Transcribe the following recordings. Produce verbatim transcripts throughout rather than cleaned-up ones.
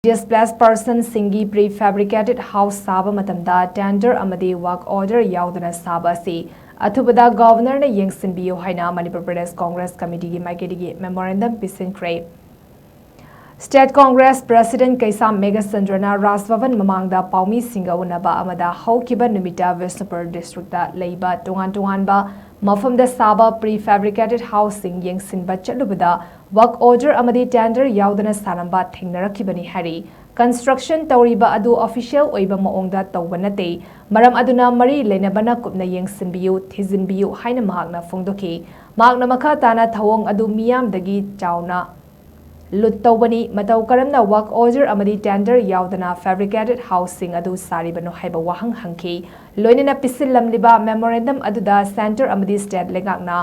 Displaced personꯁꯤꯡꯒꯤ prefabricated house ꯁꯥꯕ ꯃꯇꯝꯗ tender ꯑꯃꯗꯤ work order ꯌꯥꯎꯗꯅ ꯁꯥꯕ ꯑꯁꯤ ꯑꯊꯨꯕꯗ Governorꯅ ꯌꯦꯡꯁꯤꯟꯕꯤꯌꯨ ꯍꯥꯏꯅ Manipur Pradesh Congress Committeeꯒꯤ ꯃꯥꯏꯀꯩꯗꯒꯤ memorandum ꯄꯤꯁꯤꯟꯈ꯭ꯔꯦ꯫ State Congress President ꯀꯩꯁꯥꯝ ꯃꯦꯘꯆꯟꯗ꯭ꯔꯅ ꯔꯥꯖ ꯚꯕꯟ ꯃꯃꯥꯡꯗ ꯄꯥꯎꯃꯤꯁꯤꯡꯒ ꯎꯅꯕ ꯑꯃꯗ ꯍꯧꯈꯤꯕ ꯅꯨꯃꯤꯠꯇ ꯕꯤꯁꯅꯨꯄꯨꯔ districtꯇ ꯂꯩꯕ ꯇꯣꯉꯥꯟ ꯇꯣꯉꯥꯟꯕ ꯃꯐꯝꯗ ꯁꯥꯕ prefabricated houseꯁꯤꯡ ꯌꯦꯡꯁꯤꯟꯕ ꯆꯠꯂꯨꯕꯗ work order ꯑꯃꯗꯤ tender ꯌꯥꯎꯗꯅ ꯁꯥꯔꯝꯕ ꯊꯦꯡꯅꯔꯛꯈꯤꯕꯅꯤ ꯍꯥꯏꯔꯤ꯫ Construction ꯇꯧꯔꯤꯕ ꯑꯗꯨ official ꯑꯣꯏꯕ ꯃꯑꯣꯡꯗ ꯇꯧꯕ ꯅꯠꯇꯦ꯫ ꯃꯔꯝ ꯑꯗꯨꯅ ꯃꯔꯤ ꯂꯩꯅꯕꯅ ꯀꯨꯞꯅ ꯌꯦꯡꯁꯤꯟꯕꯤꯌꯨ, ꯊꯤꯖꯤꯟꯕꯤꯌꯨ ꯍꯥꯏꯅ ꯃꯍꯥꯛꯅ ꯐꯣꯡꯗꯣꯛꯈꯤ꯫ ꯃꯍꯥꯛꯅ ꯃꯈꯥ ꯇꯥꯅ ꯊꯧꯑꯣꯡ ꯑꯗꯨ ꯃꯤꯌꯥꯝꯗꯒꯤ ꯆꯥꯎꯅ ꯂꯨꯠ ꯇꯧꯕꯅꯤ, ꯃꯇꯧ ꯀꯔꯝꯅ work order ꯑꯃꯗꯤ tender ꯌꯥꯎꯗꯅ fabricated houseꯁꯤꯡ ꯑꯗꯨ ꯁꯥꯔꯤꯕꯅꯣ ꯍꯥꯏꯕ ꯋꯥꯍꯪ ꯍꯪꯈꯤ꯫ ꯂꯣꯏꯅꯅ ꯄꯤꯁꯤꯜꯂꯝꯂꯤꯕ memorandum ꯑꯗꯨꯗ centre ꯑꯃꯗꯤ state ꯂꯩꯉꯥꯛꯅ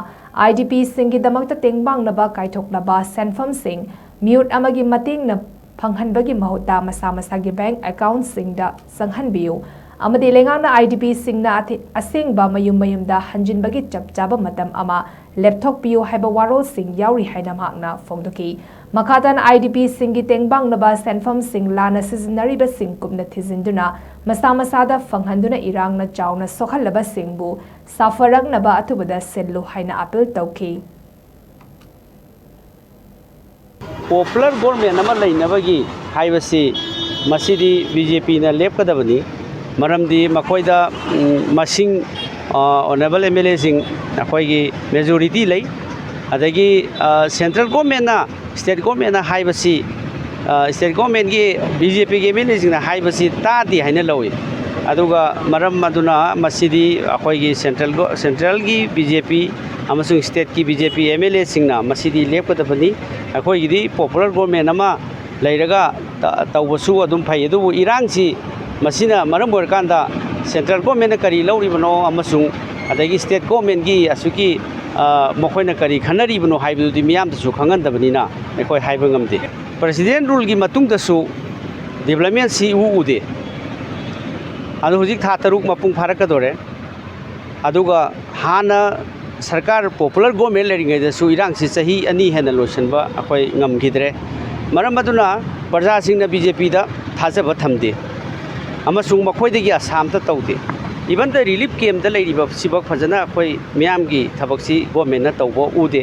IDPꯁꯤꯡꯒꯤꯗꯃꯛꯇ ꯇꯦꯡꯕꯥꯡꯅꯕ ꯀꯥꯏꯊꯣꯛꯅꯕ ꯁꯦꯟꯐꯝꯁꯤꯡ MUT ꯑꯃꯒꯤ ꯃꯇꯦꯡꯅ ꯐꯪꯍꯟꯕꯒꯤ ꯃꯍꯨꯠꯇ ꯃꯁꯥ ꯃꯁꯥꯒꯤ bank accountꯁꯤꯡꯗ ꯆꯪꯍꯟꯕꯤꯌꯨ ꯑꯃꯗꯤ ꯂꯩꯉꯥꯛꯅ IDPꯁꯤꯡꯅ ꯑꯊꯤ-, ꯑꯁꯦꯡꯕ ꯃꯌꯨꯝ ꯃꯌꯨꯝꯗ ꯍꯟꯖꯤꯟꯕꯒꯤ ꯆꯞ ꯆꯥꯕ ꯃꯇꯝ ꯑꯃ ꯂꯦꯞꯊꯣꯛꯄꯤꯌꯨ ꯍꯥꯏꯕ ꯋꯥꯔꯣꯜꯁꯤꯡ ꯌꯥꯎꯔꯤ ꯍꯥꯏꯅ ꯃꯍꯥꯛꯅ ꯐꯣꯡꯗꯣꯛꯈꯤ꯫ ꯃꯈꯥ ꯇꯥꯅ IDPꯁꯤꯡꯒꯤ ꯇꯦꯡꯕꯥꯡꯅꯕ ꯁꯦꯟꯐꯝꯁꯤꯡ ꯂꯥꯟꯅ ꯁꯤꯖꯤꯟꯅꯔꯤꯕꯁꯤꯡ ꯀꯨꯞꯅ ꯊꯤꯖꯤꯟꯗꯨꯅ ꯃꯁꯥ ꯃꯁꯥꯗ ꯐꯪꯍꯟꯗꯨꯅ ꯏꯔꯥꯡꯅ ꯆꯥꯎꯅ ꯁꯣꯛꯍꯜꯂꯕꯁꯤꯡꯕꯨ ꯁꯥꯐꯔꯛꯅꯕ ꯑꯊꯨꯕꯗ ꯁꯤꯜꯂꯨ ꯍꯥꯏꯅ appeal ꯇꯧꯈꯤ꯫ Popular government ꯑꯃ ꯂꯩꯅꯕꯒꯤ ꯍꯥꯏꯕꯁꯤ ꯃꯁꯤꯗꯤ BJPꯅ ꯂꯦꯞꯀꯗꯕꯅꯤ꯫ ꯃꯔꯝꯗꯤ ꯃꯈꯣꯏꯗ, ꯎꯝ, ꯃꯁꯤꯡ, ꯑ, honourable MLAꯁꯤꯡ ꯑꯩꯈꯣꯏꯒꯤ majority ꯂꯩ꯫ ꯑꯗꯒꯤ, ꯑ, central governmentꯅ, state governmentꯅ ꯍꯥꯏꯕꯁꯤ, ꯑ, state governmentꯀꯤ, BJPꯒꯤ MLAꯁꯤꯡꯅ ꯍꯥꯏꯕꯁꯤ ꯇꯥꯗꯦ ꯍꯥꯏꯅ ꯂꯧꯏ꯫ ꯑꯗꯨꯒ ꯃꯔꯝ ꯑꯗꯨꯅ ꯃꯁꯤꯗꯤ ꯑꯩꯈꯣꯏꯒꯤ central go-, centralꯒꯤ BJP ꯑꯃꯁꯨꯡ stateꯀꯤ BJP MLAꯁꯤꯡꯅ ꯃꯁꯤꯗꯤ ꯂꯦꯞꯀꯗꯕꯅꯤ꯫ ꯑꯩꯈꯣꯏꯒꯤꯗꯤ popular government ꯑꯃ ꯂꯩꯔꯒ ꯇ-, ꯇꯧꯕꯁꯨ ꯑꯗꯨꯝ ꯐꯩ, ꯑꯗꯨꯕꯨ ꯏꯔꯥꯡꯁꯤ ꯃꯁꯤꯅ ꯃꯔꯝ ꯑꯣꯏꯔꯀꯥꯟꯗ central governmentꯅ ꯀꯔꯤ ꯂꯧꯔꯤꯕꯅꯣ ꯑꯃꯁꯨꯡ ꯑꯗꯒꯤ state governmentꯀꯤ ꯑꯁꯨꯛꯀꯤ, ꯑ, ꯃꯈꯣꯏꯅ ꯀꯔꯤ ꯈꯟꯅꯔꯤꯕꯅꯣ ꯍꯥꯏꯕꯗꯨꯗꯤ ꯃꯤꯌꯥꯝꯗꯁꯨ ꯈꯪꯍꯟꯗꯕꯅꯤꯅ ꯑꯩꯈꯣꯏ ꯍꯥꯏꯕ ꯉꯝꯗꯦ꯫ President ruleꯒꯤ ꯃꯇꯨꯡꯗꯁꯨ developmentꯁꯤ ꯏꯎ ꯎꯗꯦ꯫ ꯑꯗꯨ ꯍꯧꯖꯤꯛ ꯊꯥ ꯇꯔꯨꯛ ꯃꯄꯨꯡ ꯐꯥꯔꯛꯀꯗꯧꯔꯦ꯫ ꯑꯗꯨꯒ ꯍꯥꯟꯅ ꯁꯔꯀꯥꯔ popular government ꯂꯩꯔꯤꯉꯩꯗꯁꯨ ꯏꯔꯥꯡꯁꯤ ꯆꯍꯤ ꯑꯅꯤ ꯍꯦꯟꯅ ꯂꯣꯏꯁꯤꯟꯕ ꯑꯩꯈꯣꯏ ꯉꯝꯈꯤꯗ꯭ꯔꯦ꯫ ꯃꯔꯝ ꯑꯗꯨꯅ ꯄ꯭ꯔꯖꯥꯁꯤꯡꯅ ꯕꯤ ꯖꯦ ꯄꯤꯗ ꯊꯥꯖꯕ ꯊꯝꯗꯦ ꯑꯃꯁꯨꯡ ꯃꯈꯣꯏꯗꯒꯤ ꯑꯁꯥ ꯑꯃꯠꯇ ꯇꯧꯗꯦ꯫ Even the relief camp ꯇ ꯂꯩꯔꯤꯕ ꯁꯤꯐꯥꯎ ꯐꯖꯅ ꯑꯩꯈꯣꯏ ꯃꯤꯌꯥꯝꯒꯤ ꯊꯕꯛꯁꯤ government ꯅ ꯇꯧꯕ ꯎꯗꯦ꯫